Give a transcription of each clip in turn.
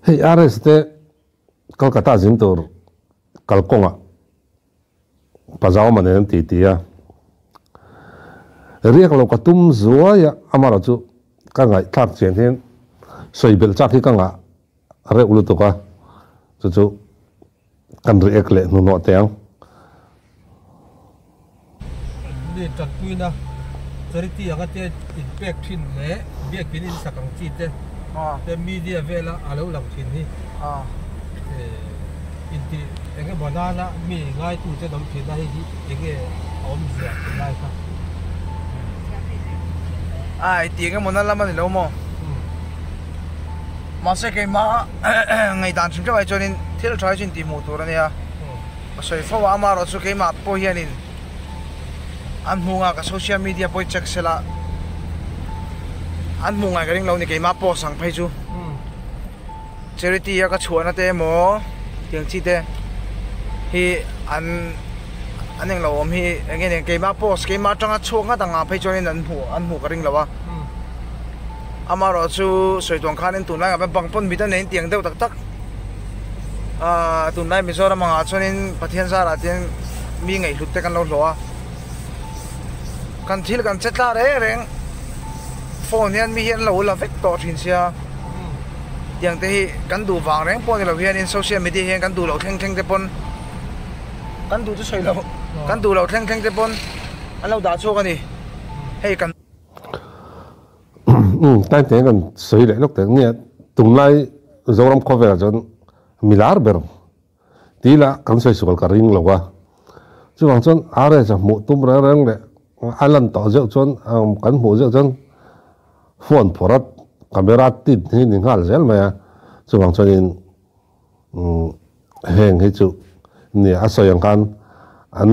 Hei RS te Kolkata zin tur kalkawngah Pazauma nen an titi a. Riak lo ka tum zuai a, amarawh chu ka ngaihthlak chian hian sawi belh chak hi ka ngah reuh lutuk a, chu chu kan react leh hnuhnawh teh ang. Mi tanpuina charity anga te inpek thin leh biakin insak ang chi te te media vela a lo lang thin hi inti eng emaw nana mi ngaitu te an awm thin a hei hi enge a awmzia tih lai kha. Ai ti eng emaw na lam a ni lo maw? Mahse keimah ngaihdan hrim hrim ai chuanin thil tha hi chu intihhmuh tur a nia. Ka sawi fo a, amaherawh chu keimah pawh hianin an hmuh nga ka social media pawh hi check sela an hmuh ngai ka ring lo ni keimah post ang phei chu charity a ka chhuahna te emaw tiang chi te hi an an englo awm hi eng nge keimah post keimah atanga chhuak nghat ang ah phei chuanin an hmuh an hmuh ka ring lo a amaherawh chu sawi tuang khanin tunlai ah bang pawn mit a nei tiang deuh tak tak. Ahh tunlai Mizoram angah chuanin Pathian zarah te hian mi ngaihhlut te kan lo hlawh a, kan thil kan che tla reng reng phone hian mi hian lo la vek tawh thin sia tiang te hi kan duh vang reng pawh ni lo hianin social media hian kan duh loh thleng thleng te pawn kan duh chu sawi loh kan duh loh thleng thleng te pawn an lo dah chhuak a ni hei kan. Umm tlai teng kan sawi leh lawk teh nia tunlai Zoram khawvelah chuan milar ber tih lah kan sawi sual ka ring lo a, chuvang chuan RS a hmuh tum reng reng leh a lan tawh zeuh chuan kan hmuh zeuh chuan phone phawrh a camera tin hi ni nghal zel mai a, chuvang chuanin umm heng hi chu nia a sawi ang khan an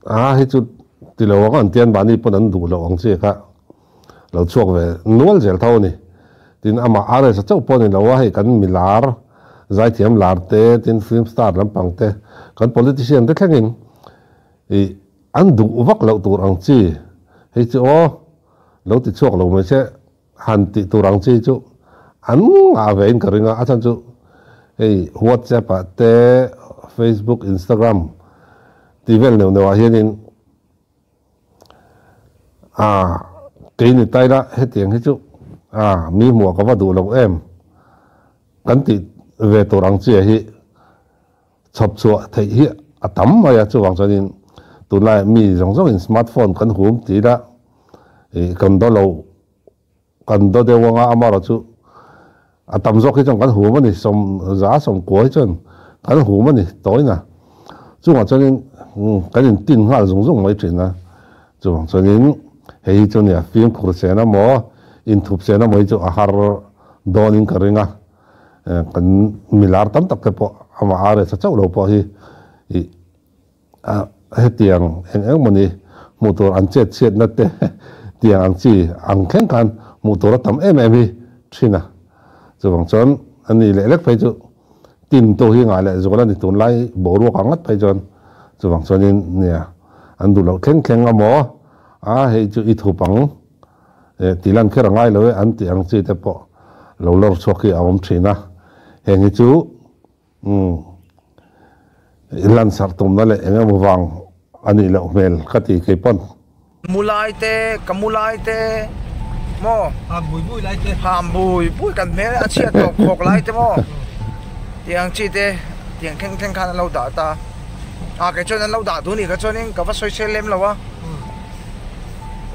a hi chu ti lo ang an tian mahni pawn an duh loh ang chi kha. Lo chhuak ve nual zel tho a ni. Tin, amah RS a chauh pawh a ni lo a, hei kan milar, zaithiam lar te, tin film star lampang te, kan politician te thlengin ih an duh vak loh tur ang chi hei chu aw lo ti chhuak lo mai se han tih tur ang chi chu an ngah ve in ka ring a, a chhan chu hei WhatsApp ah te, Facebook, Instagram tih vel neuh neuh ah hianin A, kei ni tai la, hetiang hi chu a, mi hmuh ka va duh lo em? Kan tih ve tur ang chiah hi chhawp chhuah theih hi a tam mai a, chuvang chuanin tunlaiah mi zawng zawngin smartphone kan hum ti ila ih kan do lo Kan do deuh anga amarawh chu a tam zawk hi chuan kan hum a ni, sawm za sawmkua hi chuan kan hum a ni tawina. Chungah chuanin kan intin nghal zung zung mai thin a, chuvang chuanin hei hi chu nia fimkhur chen emaw inthup chen emaw hi chu a har dawnin ka ring a, kan milar tam tak te pawh amah RS a chauh lo pawh hi ih A hetiang eng eng mawni hmuh tur an chet chhiatna te tiang ang chi ang thleng khan hmuh tur a tam em em hi thin a. Chuvang chuan a ni leh lek phei chu tin tu hi ngah leh zual a ni tunlai boruak ang ngat phei chuan chuvang chuanin nia an duh loh thleng thleng a maw a hei chu i thup ang eh tih lan kher a ngai lo e an tih ang chi te pawh lo lawr chhuak hi a awm thin a. Heng hi chu Umm. I lansarh tumna leh eng emaw vang a nih loh hmel ka ti kei pawn. Mu lai te, ka mu lai te maw? Ham bui bui lai te. Ham bui bui kan hmel a chhiat tawp khawk lai te maw? Tiang chi te, tiang thleng thleng khan an lo dah ta. A kei chuan an lo dah duh nih kha chuanin ka va sawi sel lem lo a.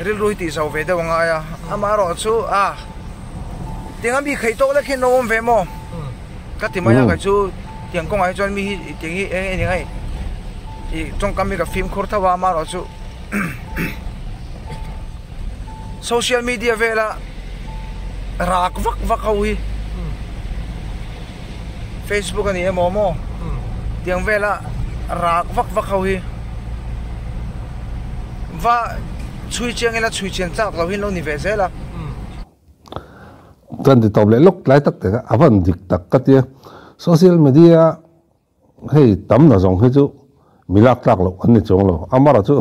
Rilru hi tih zo ve deuh a ngai a. Amaherawhchu a tiang a mi kheih tawk lek hian lo awm ve maw? Ka ti mai a kei chu tiang kawngah hi chuan mi hi tiang hi eng eng hei ih tawngkam hi ka fimkhur tho a amaherawh chu social media vela rak vak vak ho hi facebook a ni emaw maw tiang vela rak vak vak ho hi va chhui chiang ila chhui chian chak lo hi an lo ni ve zel a. Kan ti tawp leh lawk tlai tak tak a, a van dik tak ka tia. Social media hei tam na zawng hi chu mi lak tlak loh an ni chuang lo. Amara chu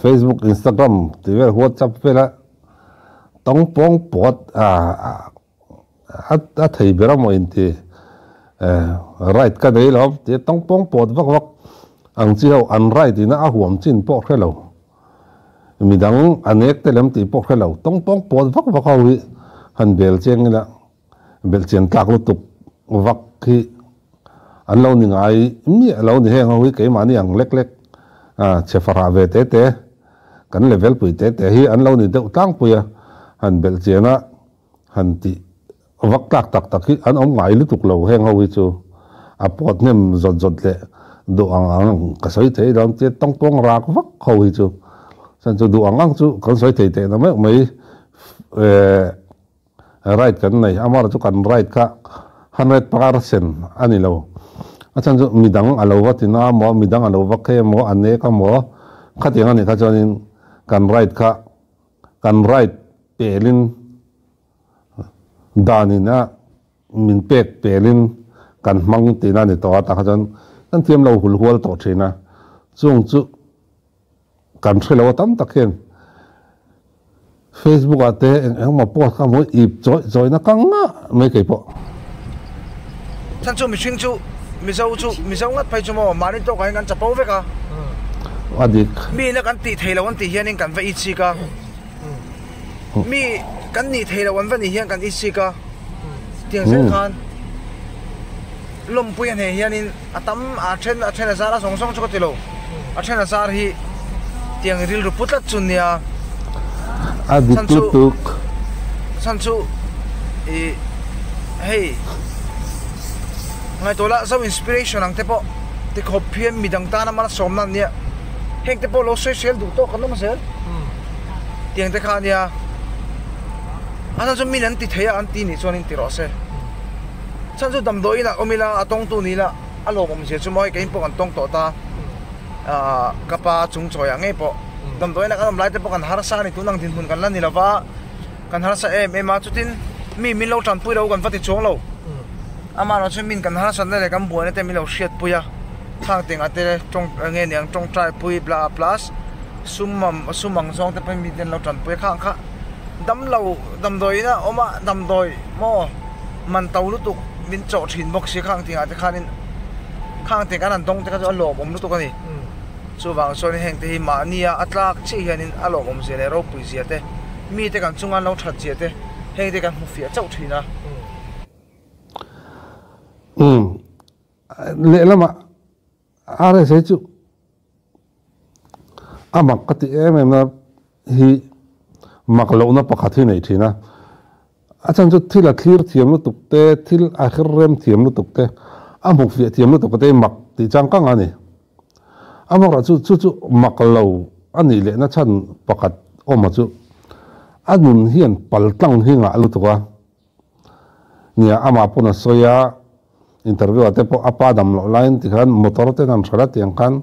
Facebook, Instagram tih vel WhatsApp vela tawng pawng pawt a. A thei ber a maw inti right ka nei lo tia tawng pawng pawt vak vak ang chi ho an right ina a huam chin pawh hre lo midang a nek te lem tih pawh hre lo tawng pawng pawt vak vak ho hi han bel cheng ila belhchian tlak lutuk vak hi an lo ni ngai miah lo ni heng ho hi keimahni ang lek lek chhe farah ve te te kan level pui te te hi an lo ni deuh tlangpui a han belhchian a Han tih vak tlak tak tak hi an awm ngai lutuk lo heng ho hi chu a pawt hnem zawt zawt leh duh ang ang ka sawi thei lo tia tawng tawng rak vak ho hi chu chuan chu duh ang ang chu kan sawi thei teh na meuh mai right kan nei amaherawhchu kan right kha 100% a ni lo a chhan chu midang a lo va ti na maw midang a lo va khe maw a nek a maw khatiang a nih kha chuanin kan right kha Kan right pelin danin a min pek pelin kan hmang tihna a ni tawh a, tah kha chuan kan thiam lo hul hual tawh thin a, chung chu kan hre lo a tam tak hian Facebook ah te eng eng emaw post kha hmu ip chawih chawihna ka ngah mai kei pawh. Chhan chu mihring chu Mizo chu Mizo ngat phei chu maw mahni tawkah hian kan chapo vek a. A dik. Mi ina kan tih theih loh an tih hianin kan va itsik a. Mi kan nih theih loh an va nih hian kan itsik a. Tiang zel khan lawmpui a hneh hianin a tam a then a then a zar a zawng zawng chu ka ti lo. A then a zar hi tiang rilru pu tlat chu nia. A dik lutuk. Chhan chu ih hei ngaihtuah la zo inspiration ang te pawh ti khawp hian midang tana malsawmna an nia heng te pawh lo sawi sel duh tawk an awm zel tiang te kha a nia a chhan chu min an ti thei a an ti nih chuan in ti rawh se chhan chu damdawiin ah awm ila a tawngtu ni ila a lawmawm zia chu mawi keiin pawh kan tawng tawh ta ah ka pa chung chawiah ngei pawh damdawiin ah kan awm lai te pawh kan harsa a ni tun ang dinhmun kan la ni lo va kan harsa em em a chutin mi min lo tanpui lo kan va ti chuang lo amaherawh chu min kan harsatna leh kan buaina te min lo hriatpui a khang tengah te tawng nge niang tawngtai pui bla plus sum sum ang zawng te pawhin mi te an lo tanpui a khang kha damlo damdawiin a awm a damdawi maw man to lutuk min chawh thin bawk si khang tengah te khanin khang teng kan han dawng te kha chu a lawmawm lutuk a ni. Chuvang chuan heng te hi mahnia a tlak chiah hianin a lawmawm zia leh ropui zia te, mite kan chunga an lo that zia te, heng te kan hmu fiah chauh thin a. Umm, lehlamah RSA chu a mak ka ti em em a hi mak lohna pakhat hi nei thin a. A chhan chu thil a thlir thiam lutuk te, thil a her rem thiam lutuk te, a hmuk fiah thiam lutuk te hi mak tih chang kang a ni. A hmawrah chu chu chu mak lo a nih lehna chhan pakhat awm a chu a nun hian pal tlang hi ngah lutuk a. Nia amah pawn a sawi a, interview ah te pawh a pa dam loh laiin tikhan motor ten an hralh a tiang khan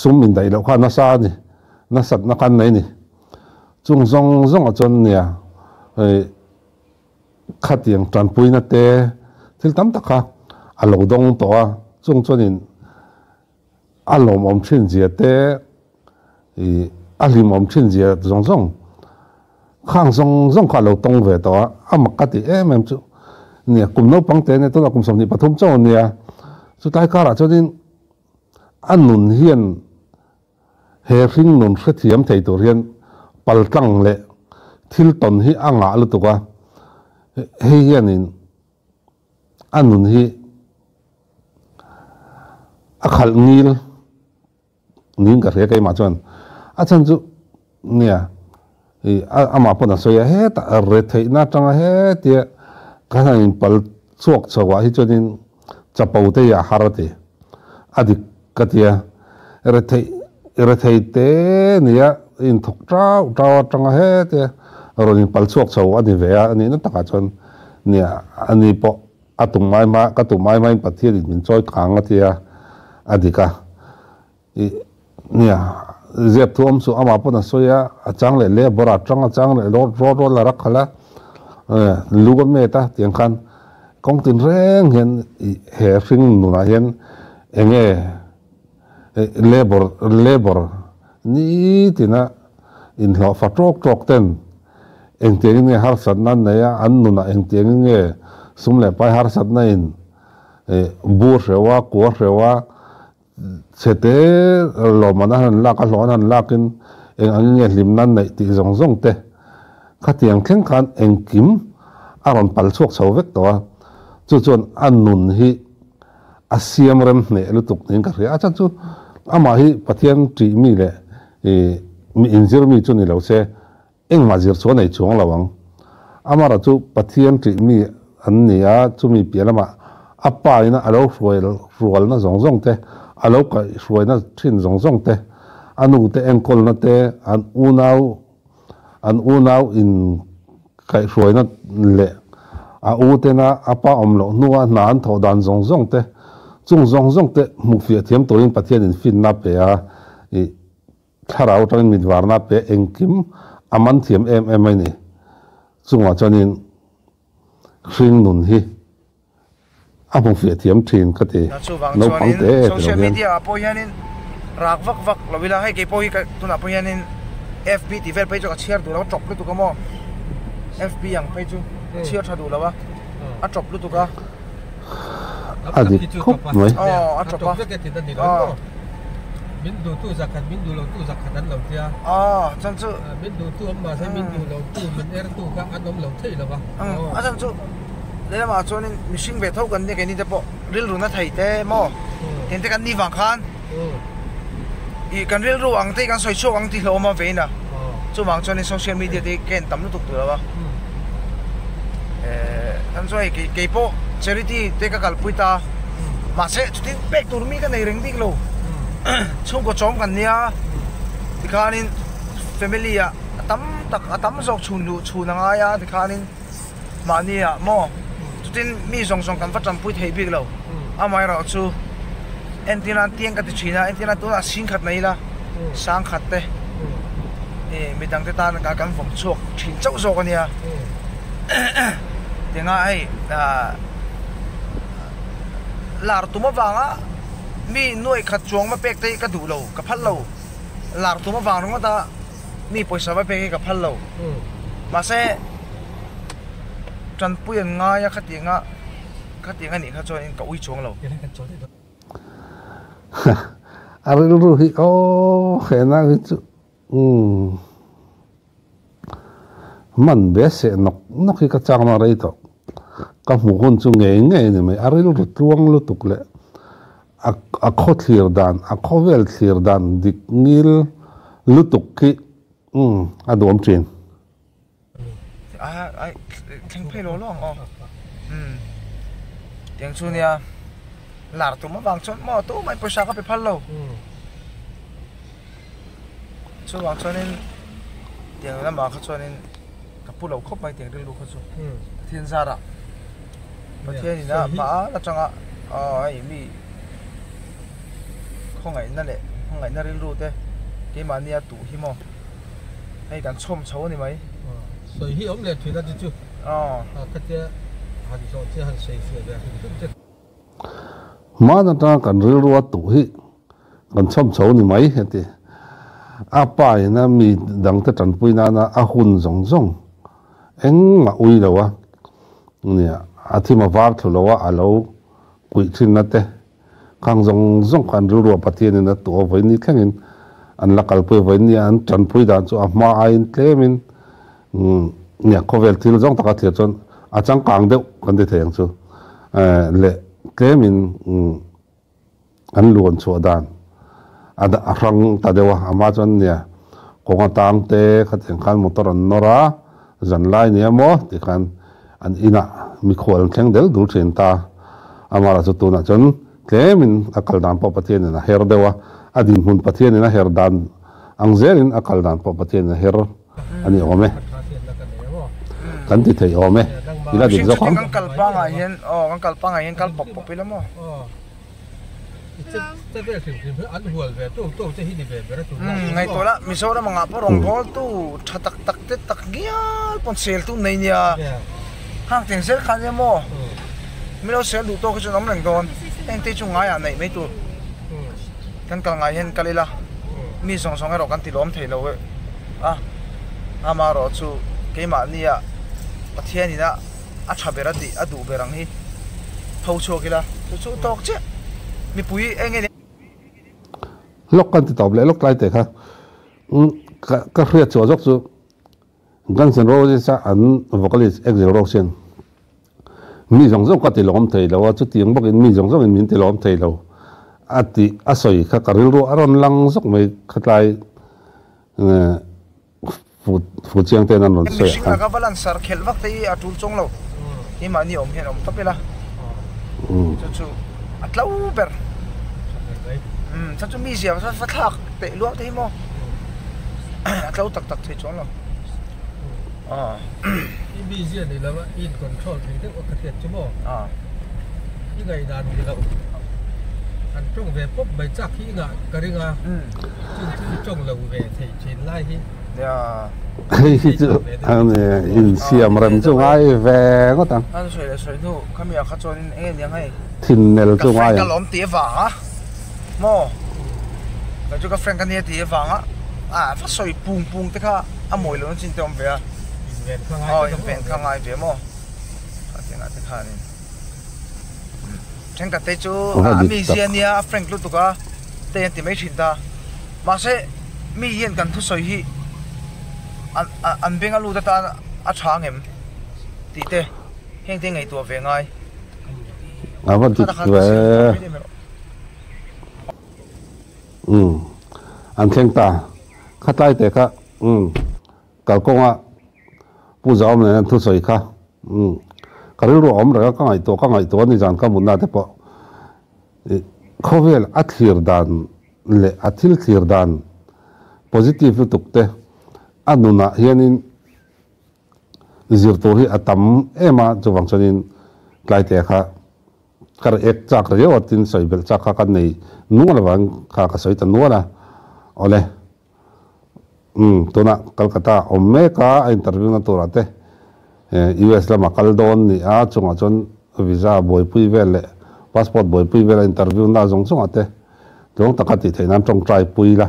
sum indaih loh kha a nasa a ni, nasatna kha an nei a ni. Chung zawng zawngah chuan nia hei khatiang tanpuina te thil tam tak kha a lo dawng tawh a, chung chuanin a lawmawm thin zia te ih a hlimawm thin zia zawng zawng khang zawng zawng kha a lo tawng ve tawh a, a mak ka tih em em chu nia kum naupang te ania tunah kum 23 chauh a nia chutlai karah chuanin a nun hian He hringnun hrethiam thei tur hian paltlang leh thil tawn hi a ngah lutuk a, hei hianin a nun hi a khalh ngil niin ka hria keimah chuan. A chhan chu nia ih amah pawn a sawi a, hetah retheihna atanga hetia ka han inpal chhuak chho ah hi chuanin chapo te hi a har a ti. A dik ka ti a, retheih rethei te nia inthawk tau tau atanga hetia rawn inpal chhuak chho a ni ve a, a nihna takah chuan nia a ni pawh a tum mai hma ka tum mai hmain Pathianin min chawi kang a ti a, a dik a. Ih nia ziak thu awm suh amah pawn a sawi a, a chang leh leh bawrah tang a chang leh rawt rawt rawt la rak khalh a, lu a met a tiang khan kawng tin reng hian ih he hring nunah hian eng nge labour labour nitina inhlawhfa tawk tawk ten. Engtiangin nge harsatna an nei a, an nunah engtiangin nge sum leh pai harsatna in bur hreuh a, kua hreuh a, chhete lawmman an han lak a, hlawh an han lakin eng angin nge hlimna an neih tih zawng zawng te khatiang thleng khan engkim a rawn pal chhuak chho vek tawh a, chu chuan a nun hi a siam rem hneh lutuk niin ka hria. A chhan chu amah hi Pathian ṭih mi leh mi inzir mi chu ni lo se Engmah zir chu a nei chuang lo ang. Amara chu Pathian ṭih mi an ni a, chumi piah lamah a pa ina a lo hruai rualna zawng zawng te, a lo kaihhruaina ṭhin zawng zawng te, a nu te enkawlna te, an unau an unau in kaihhruaina leh a u tena a pa awm loh hnua hna an thawh dan zawng zawng te, chung zawng zawng te hmuhfiah thiam turin Pathianin finna a pe a, ih. Thlarau atangin mit varna pe engkim a man thiam em em mai ni. Chungah chuanin hring nun hi a hmu fiah thiam thin ka ti. Chuvang Naupang chuanin te e ti lo social hian. media ah pawh hianin rak vak vak lo ila, hei kei pawh hi ka tunah pawh hianin FB tih vel phei chu ka chhiar duh lo a tawp lutuk a maw? FB ang phei chu ka chhiar tha duh lo a, a tawp lutuk a. A dik khawp mai. Aw a tawp a. Aw. Min duhtu zakhat, min duh lotu zakhat an lo tia. Aw, chuan chu. Min duhtu awm mahse min duh lotu, min ertu kha an awm lo thei lo va. A chhan chu lehlamah chuanin mihring ve tho kan nia keini te pawh rilru na thei te maw tiang te kan nih vang khan ih kan rilru ang te hi kan sawi chhuak ang tih hlauhawm a vein a. Chuvang chuanin social media te hi ka en tam lutuk tur lo va. Eh, chuan chu hei kei pawh charity te ka kalpui ta mahse chutin pek tur mi ka nei reng bik lo chhungkaw chawm kan nia tikhanin family ah a tam tak a tam zawk chhun luh chhun a ngai a tikhanin mahni ah maw chutin mi zawng zawng kan va tanpui thei bik lo amaherawhchu entir nan tiang ka ti thin a entir nan tunah singkhat nei ila sangkhat te eh midang te tan kan vawm chhuak thin chauh zawk a nia tinga hei ah lar tum avanga mi nuaih khat chuang va pek te hi ka duh lo ka phal lo lar tum avang ringawt a mi pawisa va pek hi ka phal lo mahse tanpui an ngai a khatianga khatiang a nih kha chuan ka ui chuang lo. A rilru hi aw he nang hi chu umm man be seh nawk nawk hi ka changna rei tawh ka hmuh hun chu ngei ngei a ni mai a rilru tluang lutuk leh a a khaw thlir dan a khawvel thlir dan dik ngil lutuk hi umm a duhawm thin. A ai thleng phei lo lo ang aw umm tiang chu nia lar tum avang chuan maw tumah in pawisa ka pe phal lo chuvang chuanin tiang lamah kha chuanin ka pu lo khawp mai tiang rilru kha chu Pathian zarah Pathian in a hma atanga aw hei mi khawngaihna leh khawngaihna rilru te keimahnia tuh hi maw. Hei kan chhawm chho a ni mai. Sawi hi awm leh thin a ti chu. Khatia han zawh che han sawi fiah ve hrim hrim che. Hman atanga kan rilru a tuh hi kan chhawm chho a ni mai heti. A pa ina mi dangte tanpui nana a hun zawng zawng engmah ui lo a nia a thim a var thlu lo a a lo kuih thinna te Khang zawng zawng kha an rilru a Pathianin a tuah vawi ni thlengin an la kalpui vawi nia an tanpui dan chu a hma aiin tlemin nia khawvel thil zawng taka thlir chuan a changkang deuh kan ti thei ang chu leh tlemin an luan chhuah dan a hrang ta deuh a amah chuan nia kawng atang te khatiang khan motor an nawr a Zanlai nia maw ti khan an inah mikhual an thleng del dul thin ta. Amara chu tunah chuan tlemin a kal dan pawh Pathianin a her deuh a, a dinhmun Pathianin a her dan ang zelin a kal dan pawh Pathianin a her a ni awm e. Kan ti thei awm e. Ila dik zawk ang. Kan kal pangai hian aw kan kal pangai hian kal pawp pawp ila maw. Ngaihtuah la Mizoram angah pawh rawngbawltu tha tak tak te tak ngial pawn sel tu nei nia hang teng zel kha nia maw milo sel duh tawk hi chuan awm reng dawn heng te chu ngaiah neih mai tur kan kal ngai hian kal ila mi zawng zawng erawh kan ti lawm thei lo a amaherawh chu. Keimahnia Pathianina a tha ber a tih a duh ber ang hi tho chhuak ila chu chu tawk chiah mipui eng nge Lawk kan ti tawp leh lawk tlai teh kha ka ka hriat chhuah zawk chu Guns N Roses a an vocalist Axl Rose hian mi zawng zawng ka ti lawm thei lo a, chutiang bawkin mi zawng zawngin min ti lawm thei lo a tih a sawi kha ka rilru a rawn lang zawk mai kha tlai Fu chiang ten an rawn sawi a khan. Mihring laka va lan sar khelh vak te hi a tul chawng lo. Keimahni awm hian awm tawp ila. Chu chu a tlo ber. Chu chu mi zia va thlak teh luau te hi maw. A tlo tak tak thei chuang lo. I mi zia ni lova i in control thei deuh a ka hriat chu maw. I ngaihdan ni loh. An tawng ve pawp mai chak hi i ngah ka ring a. Chung chu i tawng lo ve thei thin lai hi. Hei hi chu insiam rem chu ngai ve ngawt ang. An sawi leh sawi hnu khami ah kha chuan eng nge niang hei. Thin nel chu ngai ang. Ka friend ka lawm tih avang a maw kei chu ka friend ka nia tih avang a ah va sawi pung pung te kha a mawi lo na chin te awm ve a. Inven kha ngai ve inven kha ngai ve maw kha tiang ah te khanin thenkhat te chu a mi zia nia a frank lutuk a te an ti mai thin ta. Mahse, mi hian kan thusawi hi an beng a lut atan a tha angem tih te heng te ngaihtuah ve ngai. A va dik ve. Umm an thleng ta. Khatlai te kha umm kalkawnga Pu Zaawm nen an thusawi kha umm ka rilru a awm reng a, ka ngaihtuah ka ngaihtuah a ni zan ka mutna te pawh khawvel a thlir dan leh a thil thlir dan positive lutuk te a nunah hianin zir tur hi a tam em a, chuvang chuanin tlaite kha ka react chak riau a tin sawi belh chak kha ka nei nual avang kha ka sawi ta nual a, awle umm tunah Calcutta awm mek a a interview na turah te US lama kal dawn ni a chungah chuan visa buaipui vel leh passport buaipui vel a interview na zawng zawngah te Tluang taka tih theih nan tawngtai pui la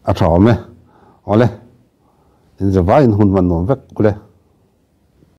a tha awm e. Awle, in zavaiin hun hman nuam vek ule.